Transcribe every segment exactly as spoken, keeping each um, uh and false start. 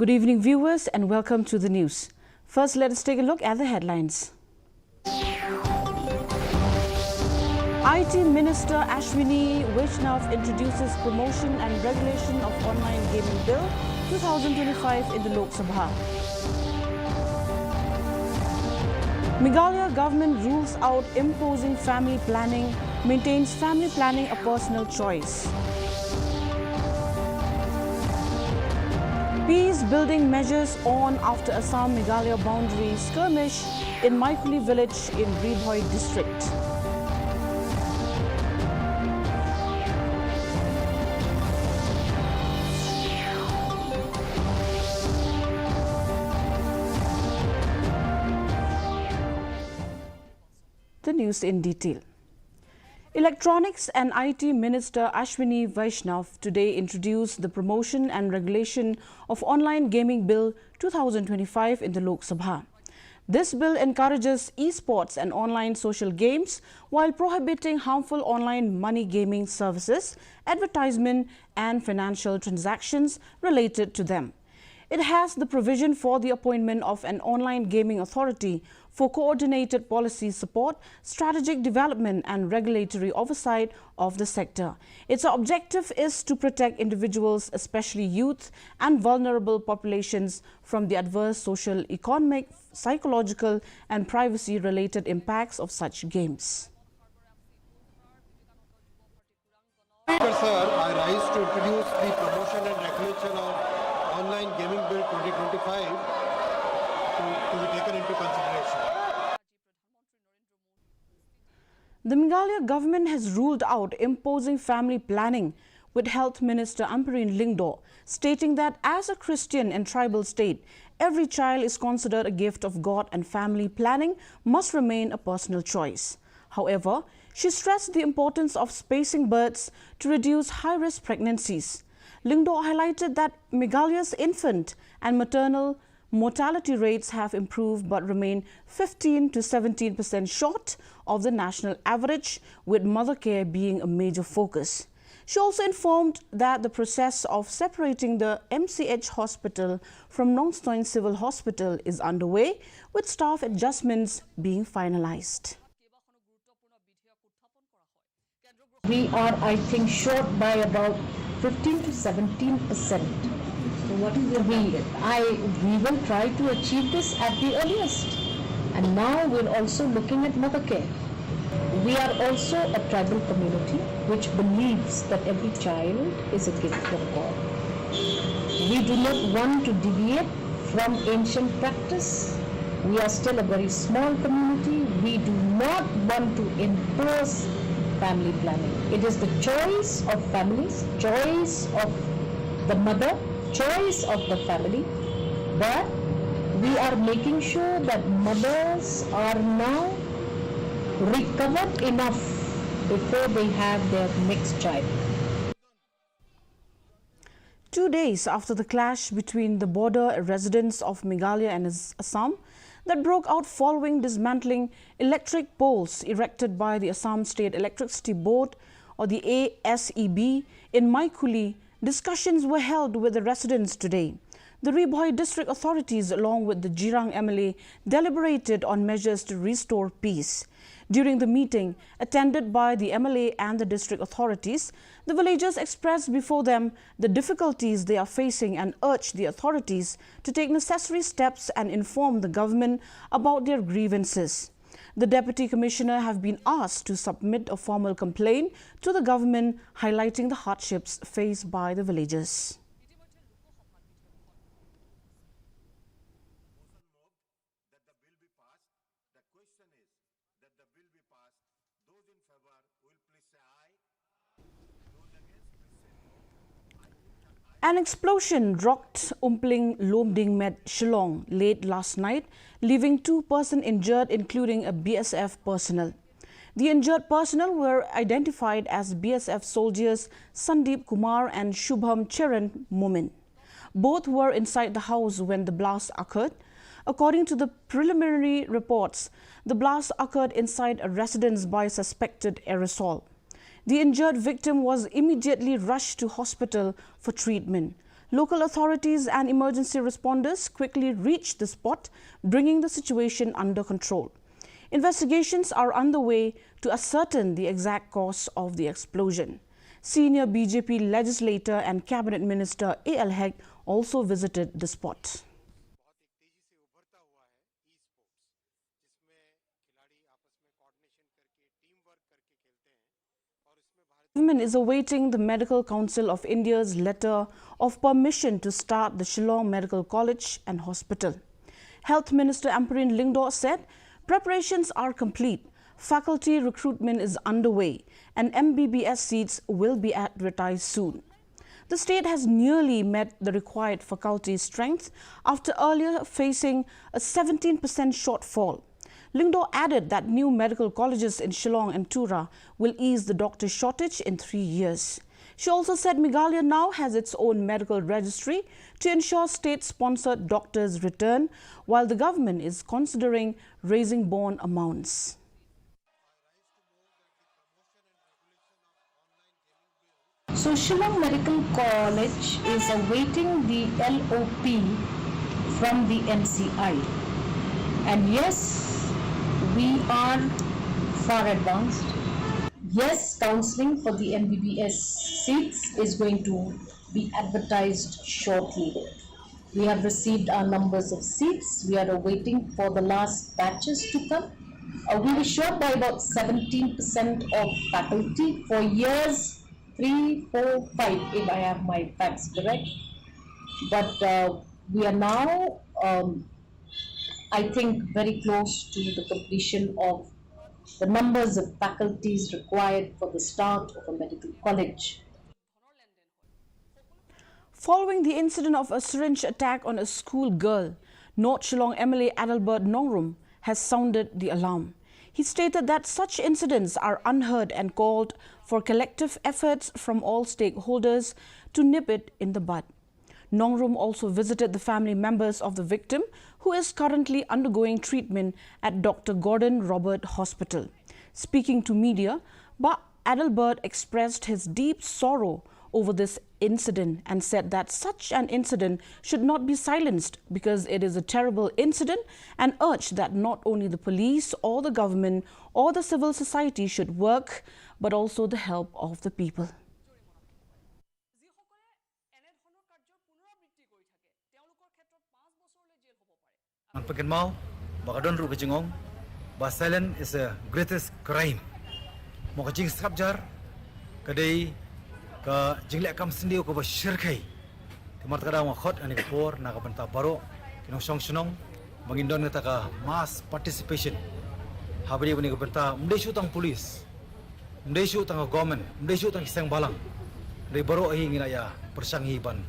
Good evening, viewers, and welcome to the news. First, let us take a look at the headlines. I T Minister Ashwini Vaishnaw introduces Promotion and Regulation of Online Gaming Bill two thousand twenty-five in the Lok Sabha. Meghalaya government rules out imposing family planning, maintains family planning a personal choice. Peace building measures on after Assam Meghalaya boundary skirmish in Maikhuli village in Ri Bhoi district. The news in detail. Electronics and I T Minister Ashwini Vaishnaw today introduced the Promotion and Regulation of Online Gaming Bill two thousand twenty-five in the Lok Sabha. This bill encourages esports and online social games while prohibiting harmful online money gaming services, advertisement, and financial transactions related to them. It has the provision for the appointment of an online gaming authority for coordinated policy support, strategic development, and regulatory oversight of the sector. Its objective is to protect individuals, especially youth and vulnerable populations, from the adverse social, economic, psychological, and privacy-related impacts of such games. Sir, I rise to introduce the Promotion and Regulation of Online Gaming Bill twenty twenty-five to, to be taken into consideration. The Meghalaya government has ruled out imposing family planning, with Health Minister Ampareen Lyngdoh stating that as a Christian and tribal state, every child is considered a gift of God and family planning must remain a personal choice. However, she stressed the importance of spacing births to reduce high-risk pregnancies. Lyngdoh highlighted that Meghalaya's infant and maternal mortality rates have improved but remain fifteen to seventeen percent short of the national average, with mother care being a major focus. She also informed that the process of separating the M C H hospital from Nongstoin Civil Hospital is underway, with staff adjustments being finalized. We are, I think, short by about fifteen to seventeen percent. So what is the target? We, I, we will try to achieve this at the earliest. And now we're also looking at mother care. We are also a tribal community which believes that every child is a gift from God. We do not want to deviate from ancient practice. We are still a very small community. We do not want to impose family planning. It is the choice of families, choice of the mother, choice of the family. But we are making sure that mothers are now recovered enough before they have their next child. Two days after the clash between the border residents of Meghalaya and As-, Assam that broke out following dismantling electric poles erected by the Assam State Electricity Board, or the A S E B, in Maikhuli, discussions were held with the residents today. The Ri Bhoi district authorities, along with the Jirang M L A, deliberated on measures to restore peace. During the meeting, attended by the M L A and the district authorities, the villagers expressed before them the difficulties they are facing and urged the authorities to take necessary steps and inform the government about their grievances. The Deputy Commissioner have been asked to submit a formal complaint to the government, highlighting the hardships faced by the villagers. An explosion rocked Umpling Lumdingmet, Shillong, late last night, leaving two persons injured, including a B S F personnel. The injured personnel were identified as B S F soldiers Sandeep Kumar and Shubham Charan Momin. Both were inside the house when the blast occurred. According to the preliminary reports, the blast occurred inside a residence by suspected aerosol. The injured victim was immediately rushed to hospital for treatment. Local authorities and emergency responders quickly reached the spot, bringing the situation under control. Investigations are underway to ascertain the exact cause of the explosion. Senior B J P legislator and cabinet minister A L Hek also visited the spot. Government is awaiting the Medical Council of India's letter of permission to start the Shillong Medical College and Hospital. Health Minister Ampareen Lyngdoh said preparations are complete, faculty recruitment is underway, and M B B S seats will be advertised soon. The state has nearly met the required faculty strength after earlier facing a seventeen percent shortfall. Lyngdoh added that new medical colleges in Shillong and Tura will ease the doctor shortage in three years. She also said Meghalaya now has its own medical registry to ensure state-sponsored doctors return, while the government is considering raising bond amounts. So Shillong Medical College is awaiting the L O P from the M C I. And yes, we are far advanced. Yes, counseling for the M B B S seats is going to be advertised shortly. We have received our numbers of seats. We are awaiting for the last batches to come. Uh, we were short by about seventeen percent of faculty for years three, four, five, if I have my facts correct. But uh, we are now, um, I think, very close to the completion of the numbers of faculties required for the start of a medical college. Following the incident of a syringe attack on a school girl, North Shillong M L A Adelbert Nongrum has sounded the alarm. He stated that such incidents are unheard and called for collective efforts from all stakeholders to nip it in the bud. Nongrum also visited the family members of the victim, who is currently undergoing treatment at Doctor Gordon Roberts Hospital. Speaking to media, Bah Adelbert expressed his deep sorrow over this incident and said that such an incident should not be silenced because it is a terrible incident, and urged that not only the police or the government or the civil society should work, but also the help of the people. Ngan pynkynmaw ba ka don ruh ka jingong ba silence is a greatest crime. Mo ka jingsngap jar ka dei ka jingleh kam syndiew kaba shyrkhei. Te namar kata nga khot ha kane ka por na ka bynta baroh ki nongshong shnong ba ngin don kata ka mass participation. Haba ïadei bad kane ka bynta ym dei shuh tang police, ym dei shuh tang ka government, ym dei shuh tang ki seng balang. Hynrei baroh hi ngi la ïa pyrshang hi ban,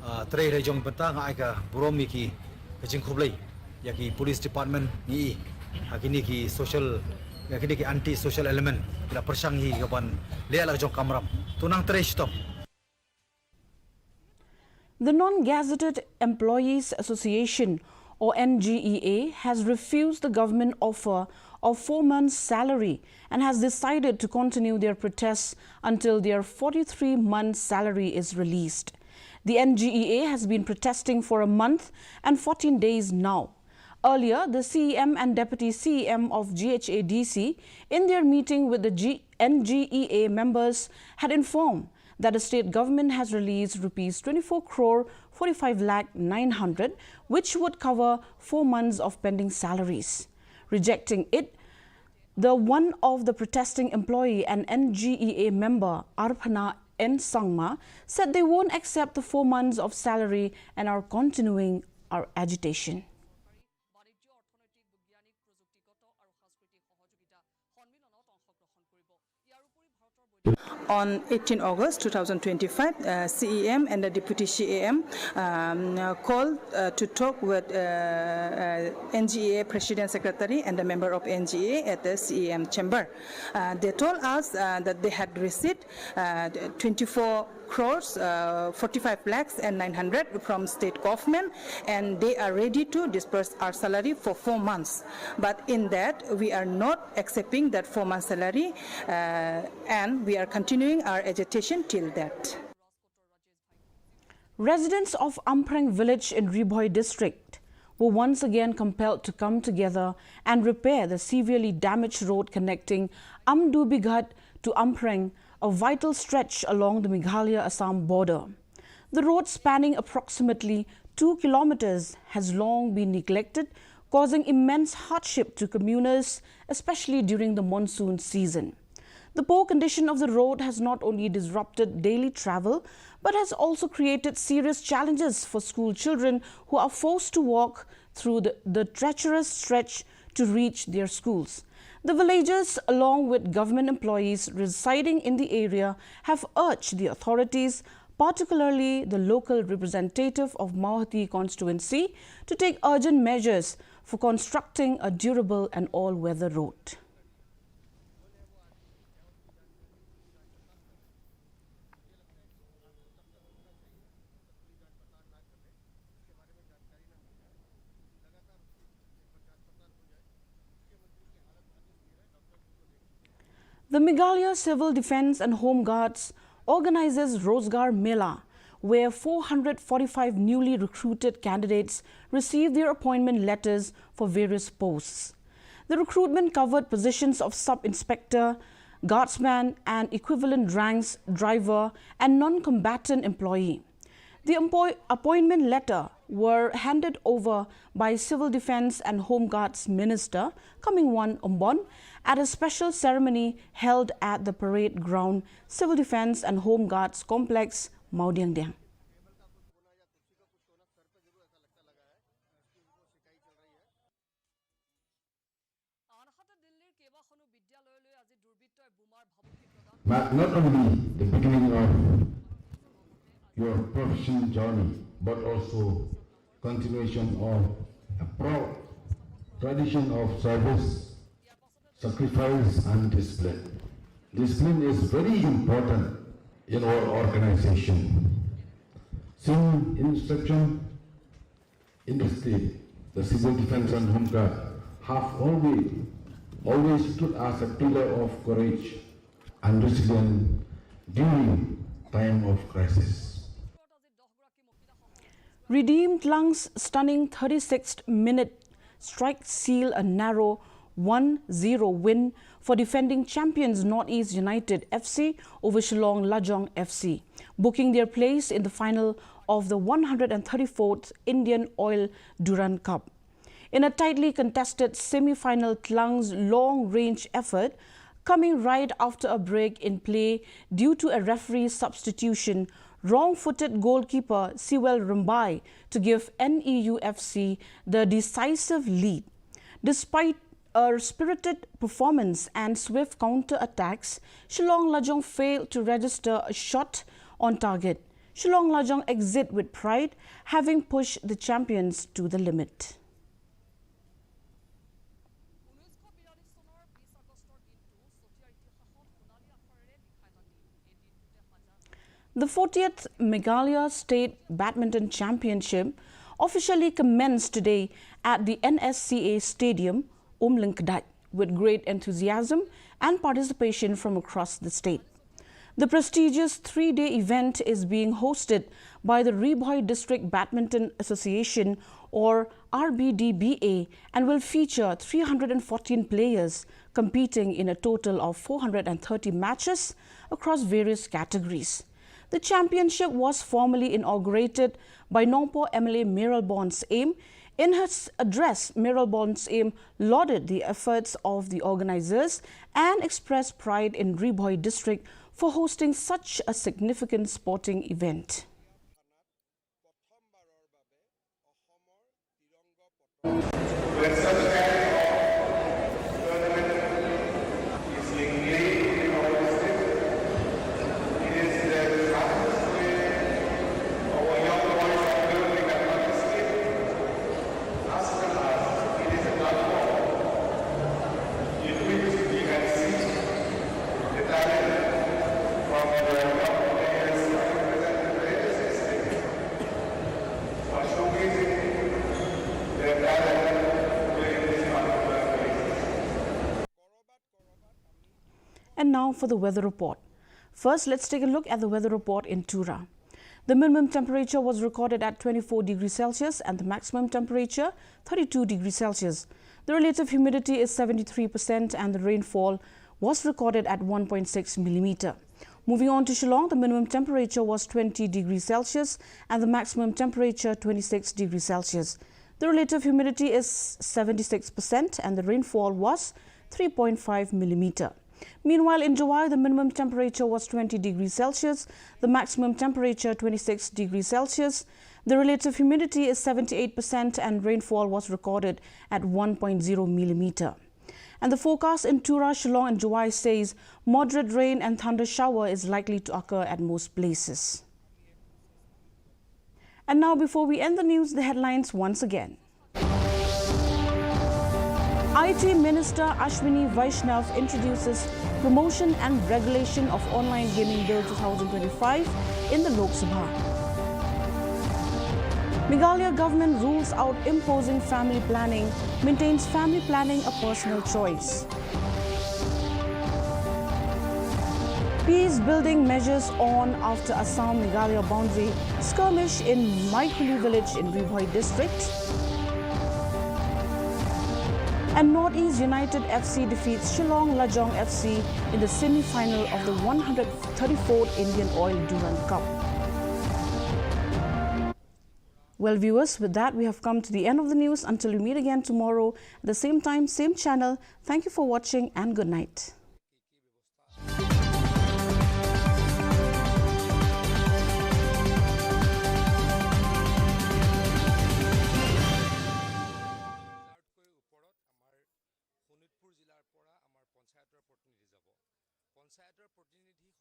ah, trei hynrei jong bynta. Nga ai ka burom ïa ki, ka jingkhublei ïa ki police department, ngi i ha kine ki social, ïa kine ki anti social element ki la pyrshang hi ka ban leh la ka jong kamram. To nang trei shitom. The Non-Gazetted Employees Association, or N G E A, has refused the government offer of four months' salary and has decided to continue their protests until their forty-three month salary is released. The N G E A has been protesting for a month and fourteen days now. Earlier, the C E M and Deputy C E M of G H A D C, in their meeting with the G-, N G E A members, had informed that the state government has released rupees twenty-four crore forty-five lakh nine hundred, which would cover four months of pending salaries. Rejecting it, the one of the protesting employee and N G E A member, Arphana N Sangma, said they won't accept the four months of salary and are continuing our agitation. On eighteen August two thousand twenty-five, uh, C E M and the Deputy C E M, um, uh, called, uh, to talk with, uh, uh, N G E A President Secretary and a member of N G E A at the C E M chamber. Uh, they told us, uh, that they had received, uh, twenty-four crores, uh, forty-five lakhs and nine hundred from state government, and they are ready to disburse our salary for four months. But in that, we are not accepting that four month salary, uh, and we are continuing our agitation till that. Residents of Ampreng village in Ri Bhoi district were once again compelled to come together and repair the severely damaged road connecting Amdubighat to Ampreng, a vital stretch along the Meghalaya-Assam border. The road, spanning approximately two kilometers, has long been neglected, causing immense hardship to commuters, especially during the monsoon season. The poor condition of the road has not only disrupted daily travel, but has also created serious challenges for school children who are forced to walk through the, the treacherous stretch to reach their schools. The villagers, along with government employees residing in the area, have urged the authorities, particularly the local representative of Mawhati constituency, to take urgent measures for constructing a durable and all-weather road. The Meghalaya Civil Defence and Home Guards organizes Rozgar Mela, where four hundred forty-five newly recruited candidates receive their appointment letters for various posts. The recruitment covered positions of sub-inspector, guardsman and equivalent ranks, driver and non-combatant employee. The empoi-, appointment letter were handed over by Civil Defence and Home Guards Minister Comingone Ymbon at a special ceremony held at the parade ground, Civil Defence and Home Guards Complex, Mawdiangdiang. আনহাতে দিল্লীৰ কেইবাখনো বিদ্যালয়লৈ আজি দুৰ্বৃত্তই বোমাৰ ভাবুকি প্ৰদান But not only the beginning of your professional journey, but also continuation of a proud tradition of service, sacrifice and discipline. Discipline is very important in our organization. Since inception, in the state, the Civil Defence and Home Guard have always, always stood as a pillar of courage and resilience during time of crisis. Redeem Tlang's stunning thirty-sixth minute strike sealed a narrow one zero win for defending champions Northeast United F C over Shillong Lajong F C, booking their place in the final of the one hundred thirty-fourth Indian Oil Durand Cup. In a tightly contested semi-final, Tlang's long-range effort, coming right after a break in play due to a referee substitution, wrong-footed goalkeeper Sewell Rymbai to give N E U F C the decisive lead. Despite a spirited performance and swift counter-attacks, Shillong Lajong failed to register a shot on target. Shillong Lajong exit with pride, having pushed the champions to the limit. The fortieth Meghalaya State Badminton Championship officially commenced today at the N S C A Stadium, Umlyngkdait, with great enthusiasm and participation from across the state. The prestigious three-day event is being hosted by the Ri Bhoi District Badminton Association, or R B D B A, and will feature three hundred and fourteen players competing in a total of four hundred and thirty matches across various categories. The championship was formally inaugurated by Nongpoh M L A Mayralborn Syiem. In his address, Mayralborn Syiem lauded the efforts of the organizers and expressed pride in Ri Bhoi District for hosting such a significant sporting event. And now for the weather report. First, let's take a look at the weather report in Tura. The minimum temperature was recorded at twenty-four degrees Celsius and the maximum temperature thirty-two degrees Celsius. The relative humidity is seventy-three percent and the rainfall was recorded at one point six millimeter. Moving on to Shillong, the minimum temperature was twenty degrees Celsius and the maximum temperature twenty-six degrees Celsius. The relative humidity is seventy-six percent and the rainfall was three point five millimeter. Meanwhile, in Jowai, the minimum temperature was twenty degrees Celsius, the maximum temperature twenty-six degrees Celsius. The relative humidity is seventy-eight percent and rainfall was recorded at one point zero millimeter. And the forecast in Tura, Shillong, and Jowai says moderate rain and thunder shower is likely to occur at most places. And now, before we end the news, the headlines once again. I T Minister Ashwini Vaishnaw introduces Promotion and Regulation of Online Gaming Bill two thousand twenty-five in the Lok Sabha. Meghalaya government rules out imposing family planning, maintains family planning a personal choice. Peace building measures on after Assam Meghalaya boundary skirmish in Maikhuli village in Ri Bhoi district. And Northeast United F C defeats Shillong Lajong F C in the semi-final of the one hundred thirty-fourth Indian Oil Durand Cup. Well, viewers, with that, we have come to the end of the news. Until we meet again tomorrow, at the same time, same channel, thank you for watching and good night. পঞ্চায়তৰ প্ৰতিনিধি